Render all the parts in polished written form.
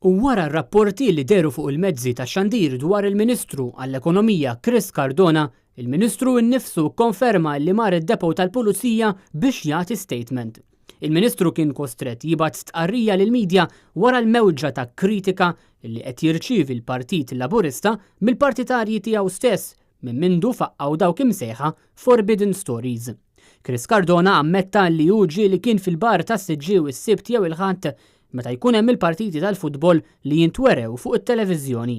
U wara r-rapporti li dehru fuq il-mezzi tax-xandir dwar il-Ministru għall-Ekonomija Chris Cardona, il-Ministru nnifsu kkonferma li mar id-depot tal-Pulizija biex jagħti statement. Il-Ministru kien kostrett jibgħat stqarrija lill-media wara l-mewġa ta' kritika li qed jirċievi l-Partit Laburista mill-partitarji tiegħu stess minn mindu faqqgħu dawk imsejħa Forbidden Stories. Chris Cardona ammetta li hu ġieli kien fil-bar tas-Siġġiewi s-Sibt jew il-Ħadd meta jkun hemm il-partiti tal-futbol li jintwerew fuq it-televiżjoni.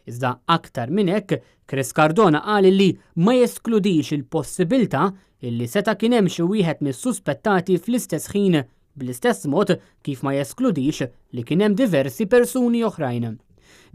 Iżda aktar minn hekk, Chris Cardona qal li ma jeskludix il-possibilità illi seta' kien hemm xi wieħed mis-suspettati fl-istess ħin bl-istess mod kif ma jeskludix li kien hemm diversi persuni oħrajn.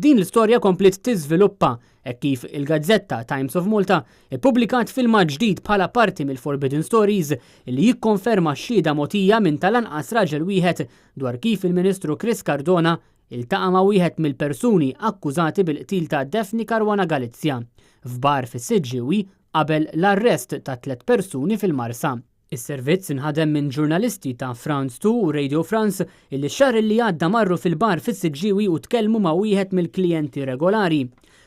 Din l-istorja kompliet tiżviluppa hekk kif il-gazzetta Times of Malta ippubblikat filmat ġdid bħala parti mill-Forbidden Stories li jikkonferma x-xhieda mogħtija minn tal-anqas raġel wieħed dwar kif il-Ministru Chris Cardona iltaqa' ma' wieħed mill-persuni akkużati bil-qtil ta' Daphne Caruana Galizia f'bar fis-Siġġiewi qabel l-arrest ta' tlett persuni fil-Marsa. Is-servizz inħadem minn ġurnalisti ta' France 2 u Radio France illi x-xahar li għadda marru fil-bar fis-Siġġiewi u tkellmu ma' wieħed mill-klijenti regolari.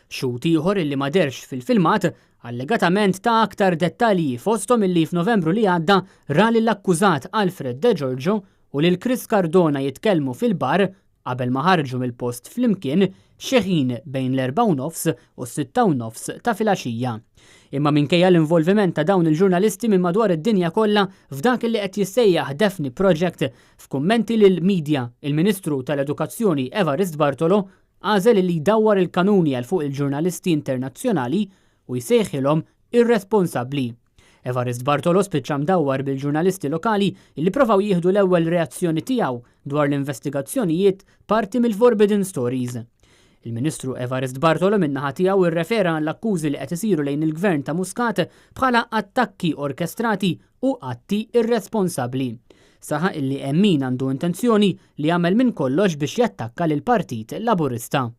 Xhud ieħor illi ma dehrx fil-filmat allegatament ta aktar dettalji fosthom illi f'Novembru li għadda ra lill-akkużat Alfred De Giorgio u lil Chris Cardona jitkellmu fil-bar qabel ma ħarġu mill-post flimkien xi ħin bejn l-4:30 u s-6:30 ta' filgħaxija. Imma minkejja l-involviment ta' dawn il-ġurnalisti minn madwar id-dinja kollha f'dak li qed jissejjaħ Daphne Project, f'kummenti lill-media, il-Ministru tal-Edukazzjoni Evarist Bartolo għażel li jdawwar il-kanuni għal fuq il-ġurnalisti internazzjonali u jsejħilhom irresponsabbli. Evarist Bartolo spiċċa mdawwar bil-ġurnalisti lokali li provaw jieħdu l-ewwel reazzjoni tiegħu dwar l-investigazzjonijiet parti mill-Forbidden Stories. Il-Ministru Evarist Bartolo min-naħa tiegħu rrefera l-akkużi li qed isiru lejn il-gvern ta' Muscat bħala attakki orkestrati u atti irresponsabbli. Saħaq illi hemm min għandu intenzjoni li jagħmel minn kollox biex jattakka lill-Partit Laburista.